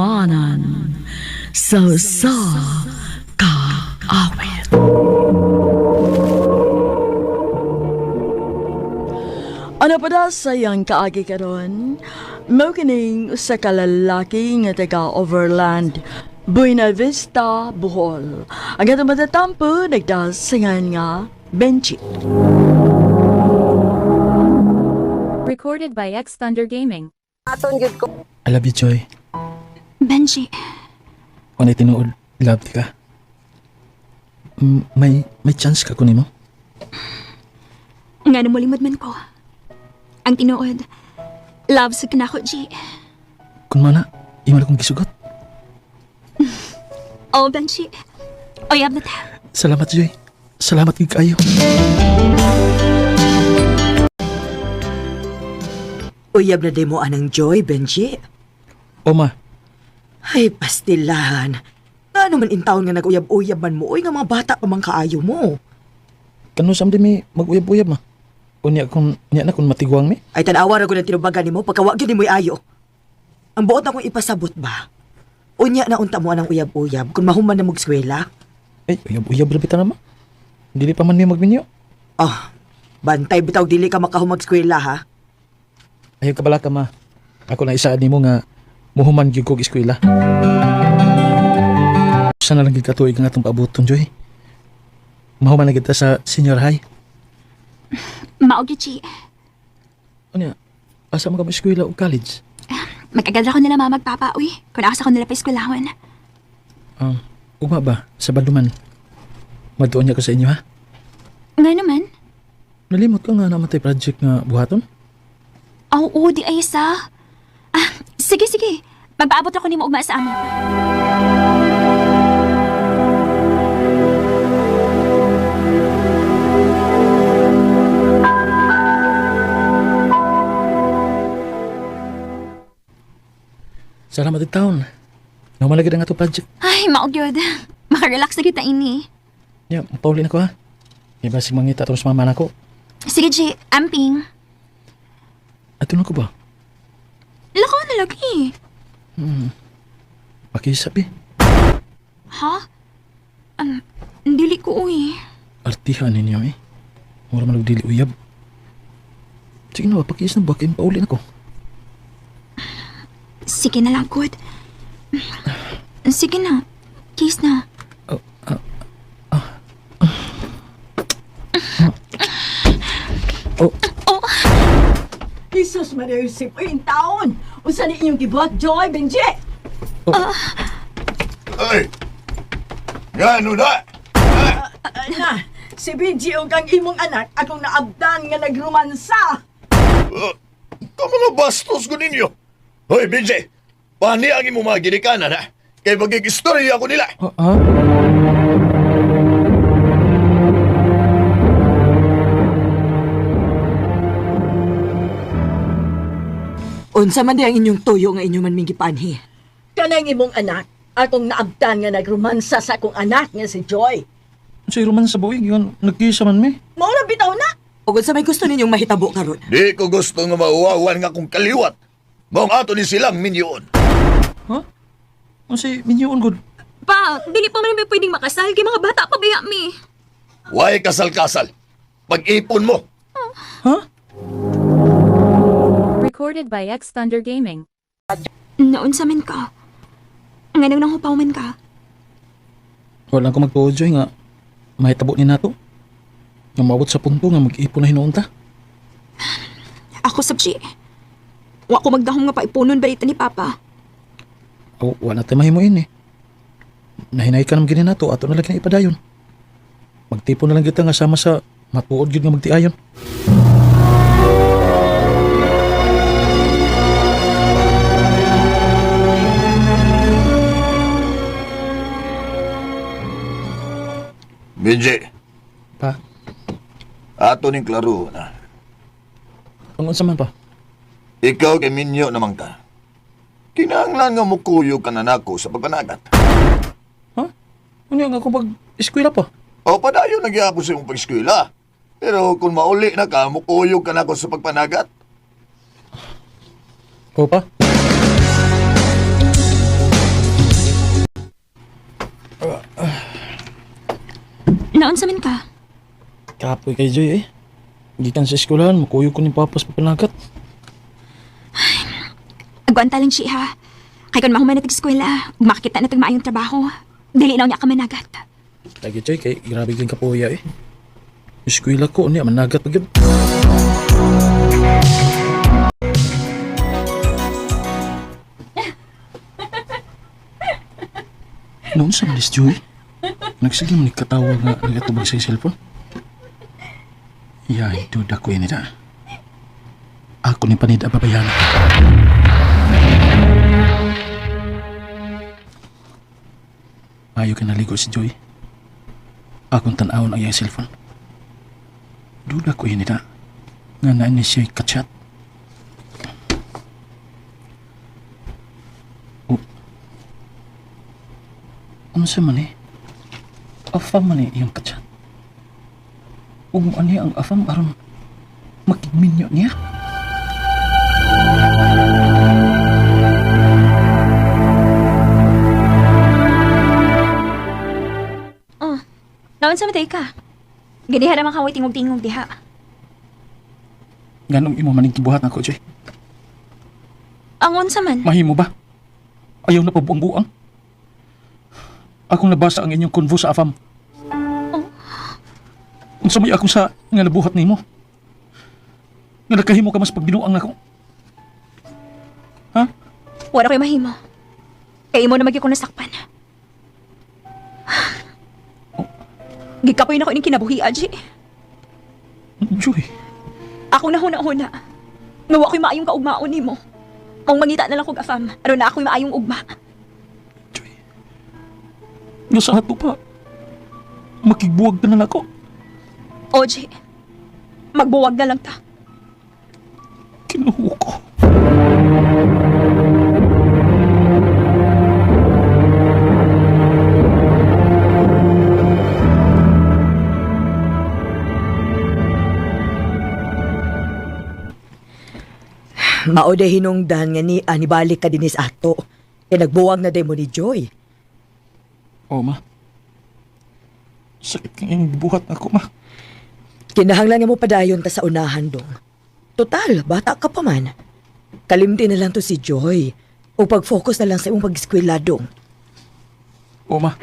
Tagiliwanan sa usa ka awit. Ano pa da sa iyang kaagi karon? Mao kining usa ka lalaki nga taga Overland, Buena Vista, Bohol. Ang atong matatampo nagdasingan nga Benji. Recorded by X Thunder Gaming. I love you, Joy. Benji, Kung tinuod, love ti ka. May chance ka kunin mo? nga namulimod man ko. Ang tinuod, love sa kanako, G. Kung mana, imo na kong gisugot. Oh, Benji. Oyab na ta. Salamat, Joy. Salamat gid kaayo. Uyab na demo anang Joy, Benji. O ma, Ay, pastilan. Nga naman in taon nga nag-uyab-uyab man mo, uy, nga mga bata pa man kaayo mo. kanu sam di mi mag-uyab-uyab ma. Unya kung unya na kung matiguang mi. Ay, tanawa ra ko ng tinubagan nimo pagkawa gyud nimo'y ayo. Ang buot akong ipasabot ba? Unya na unta mo anang uyab-uyab kung mahuman na mogskwela. Ay, uyab-uyab ra bitaw na ma. Dili pa man mi magminyo. Oh, bantay bitaw dili ka makahumag eskwela ha. Ayaw ka bala ka ma. Ako na isaad nimo nga muhuman gyud kog eskwela. Sana lang gyud katuig ang atong paabuton, Joy. Mahuman na kita sa senior high. Mao gyud, G. Unya, asa man ka mo eskwela o college? Mag-agad ra ko nila mama magpapa, uy. Kung asa ko nila pa eskwelahon. Ugma ba? Sa Baluman. Magtuon niya ko sa inyo ha? Nga naman. Nalimot ko nga namatay project nga buhaton. Oo, di ay isa. Ah, sige, sige. Magpaabot ako nimo ugma sa amo. Salamat di taon. Nahuman lagi ang ato project. Ay, mao gyud. Makarelax na kita ini. Ya, pauli na ko ha. Iba sig mangita tapos mama na ko. Sige, G. Amping. Ato na ko ba? Lakaw na lagi. Pakisabi. Ha? Dili ko, uy. Artihan ninyo eh. Mura man og dili uyab. Sige na ba, pakiis na ba? Kaya pauli na ko. Sige na lang, good. Sige na. Kiss na. Oh, Oh, Jesus Maria Josep, uy, in taon! Unsa ni inyong gibuhat, Joy, Benji? Ay! Gano na? Na, si Benji og ang imong anak akong naabdan nga nagrumansa. Ka mga bastos ko ninyo. Hoy, Benji! Pani ang imong mga ginikanan, ha? Kay magig-istorya ko nila. oh, ah? Unsa man di ang inyong tuyo nga inyo man ming gipanhi. Kanang imong anak akong naabdan nga nagrumansa sa akong anak nga si Joy. Sa roman sa buhay, yun, nagkisa man mi. Mao ra bitaw na. Ug unsa may gusto ninyong mahitabo karon? Di ko gusto nga mauwawan nga akong kaliwat. Maong ato ni silang minyon. Ha? Ang si minyoon good. pa, dili pa man mi pwedeng makasal kay mga bata pa biya mi. Way kasal-kasal. Pag-ipon mo. Ha? Recorded by X Thunder Gaming. Naunsa man ka. Nga nang nanghupaw man ka. Wala ko magtuo, Joy, nga mahitabo ni nato. Nga maabot sa punto nga mag-ipon na hinuon ta. Ako sab G. Wa ko magdahom nga paipunon balita ni Papa. O, wala tayo mahimuin eh. Nahinay ka naman gini nato, ato na lang na ipadayon. Magtipon na lang kita nga sama sa matuod gyud nga magtiayon. Benji, Pa, ato ning klaro na. ang unsa man pa? Ikaw kay minyo naman ka. Kinahanglan nga mukuyog ka na nako sa pagpanagat. Ha? Ano nga ako pag eskwela pa? O padayon nagyapon sa imong pag-eskwela. Pero kung mauli na ka, mukuyog ka nako sa pagpanagat. O pa? Naunsa man ka? Kapoy kay Joy eh. Gikan sa eskwelahan, makuyog ko ni Papa sa papanagat. Agwanta lang siya ha. Kay kung mahuman na eskwela, ug makakita na tag maayong trabaho, dili na unya ka managat. Lagi Joy, kay grabe kang kapoya eh. Eskwela ko, niya, managat pa gyud. Noon sa malis, Joy, nagsige mo ni katawa nga nagatubag sa cellphone. Yay, duda ko ini da. Ako ni panid ababayan. Ayaw ka naligo si Joy. Akong tan-awon ang iyang cellphone. Duda ko yun nila. Nga na ni siya kachat. Oh. Ano sa man eh? Afam man eh iyang kachat. Ug mo ani ang afam aron makigminyo niya. Oh, naunsa man day ka? Ganiha naman ka tingog-tingog diha. Nganong imo maning gibuhat nako, Joy? Ang unsa man? Mahimo ba? Ayaw na pabuang-buang. Akong nabasa ang inyong konvo sa afam. Unsa may akong sa nga nabuhat nimo? Nga nakahimo ka mas pagbinuang nako. Ha? Wala ko'y mahimo. Kay imo na magyud ko nasakpan. Gikapoy na ko ining kinabuhi, Aji. Joy, Ako na huna-huna. Nga wa ko'y maayong kaugmaon nimo. Kung mangita na lang kog afam, aron na ako'y maayong ugma. Joy. Nga sa ato pa, makigbuwag ka na nako. Oji, magbuwag na lang ta. Kinuho ko. Mao day hinungdan nga ni anibalik ka dinis ato. Kay nagbuwag na day mo ni Joy. Oo, ma. Sakit kang iyong gibuhat nako, ma. Kinahanglan nga mo padayon ta sa unahan dong. Total, bata ka pa man. Kalimti na lang to si Joy. O pag-focus na lang sa imong pag-eskwela dong. Oo, ma.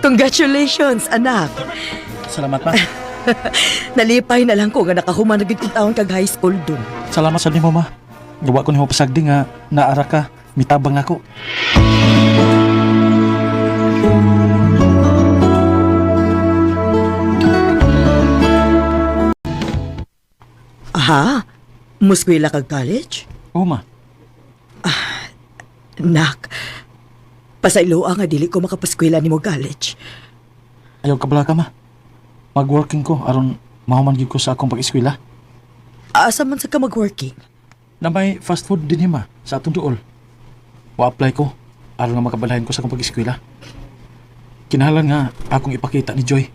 Congratulations, anak. Salamat, ma. Nalipay na lang ko nga nakahuman na gid kong taon kag high school dong. Salamat sa nimo, ma. Gawa ko nimo pasagdi nga naara ka, mitabang nako. Aha, muskwela kag college? Oo, ma. Nak, pasayloa nga dili ko makapaskwela nimo college. Ayaw ka bala ka, ma. Mag-working ko aron mahuman gyud ko sa akong pag-eskwela. Asa man sa ka mag-working? Na may fast food din ma sa atong duol. Wa-apply ko aron nga makabalahin ko sa akong pag-eskwela. Kinahanglan nga akong ipakita ni Joy.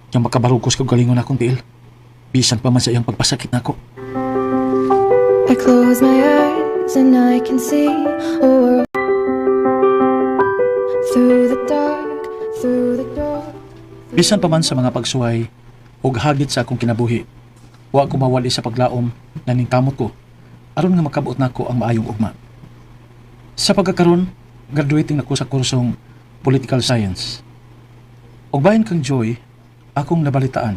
Nga makabarugos kog galingon akong tiil. Bisan pa man sa iyang pagpasakit nako. I close my eyes and I can see a world through the dark, through the door. Bisan pa man sa mga pagsuway ug hagit sa akong kinabuhi, wa ko mawali sa paglaom na ningkamot ko aron nga makabuot nako ang maayong ugma. Sa pagkakaron, graduating ako sa kursong Political Science. Ug bahin kang Joy, akong nabalitaan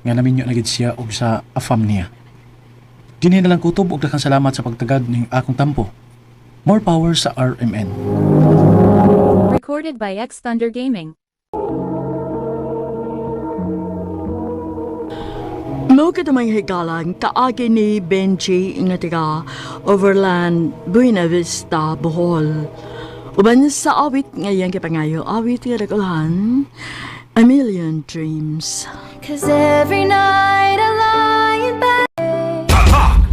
nga naminyo na gid siya og sa afam niya. Dinhi na lang kutob og daghang salamat sa pagtagad ning akong tampo. More power sa RMN. Recorded by X Thunder Gaming. Mao kato may higalan kaagi ni Benji nga taga Overland, Buena Vista, Bohol. Uban sa awit nga iyang gipangayo, awit nga dakulhan, A Million Dreams. 'Cause every night I lie in bed.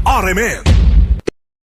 RMN.